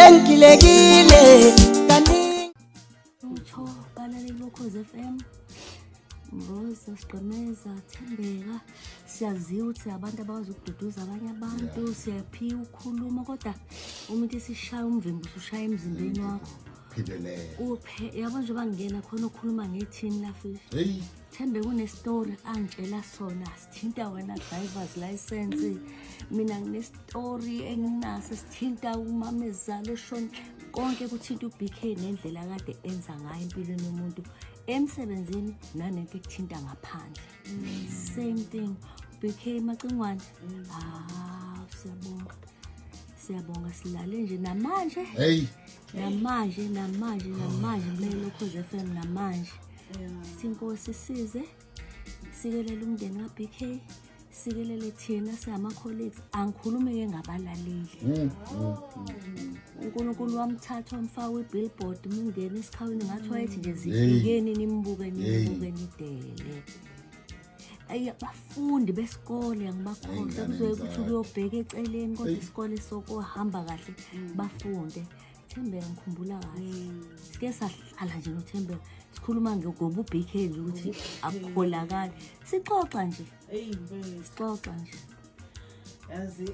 Sengilekile kaningi. Lutho balaleli boKhozi FM. Mroza, Sigqemeza, Thembeka, siyaziwa ukuthi abantu abakwazi ukududuza abanye abantu, siyaphiwa ukukhuluma kodwa umuntu esishaya umvimbo usushaya emzimbeni wakho. Phindelela. Uphe yabo njengoba ngingena khona ukhuluma ngethini la fish. Hey. Thembe kunestory angitshela sona sithinta wena driver's license. Mina nginestory enginaso sithinta umamezala oshona konke kuthinta uBK nendlela kade enza ngayo empilweni yomuntu emsebenzini nanento ekuthinta ngaphandle. Same thing BK Macingwane. Ah, siyabonga. Siyabonga silale nje namanje. Hey. Namanje namanje namanje mlelo Khozi FM namanje. Sithi inkosi size sikelele umndeni ka-BK sikelele thina singama-colleagues angikhulume-ke ngabalaleli. uNkulunkulu wamthatha wamfaka kwi-billboard umngeni esikhawini ngathi wayethi nje zifikeni nimbuke nimbuke nidele. Ayi abafundi besikole angibakhohlwa kuzoye ukuthi kuyobheka eceleni kodwa isikole sokuhamba kahle bafunde. Thembeka ngikhumbula kahle. Sike sahlala nje noThembeka sikhuluma ngoba uBK nje ukuthi akukholakali. Sixoxa nje. Hey mfethu. Sixoxa nje. Yazi.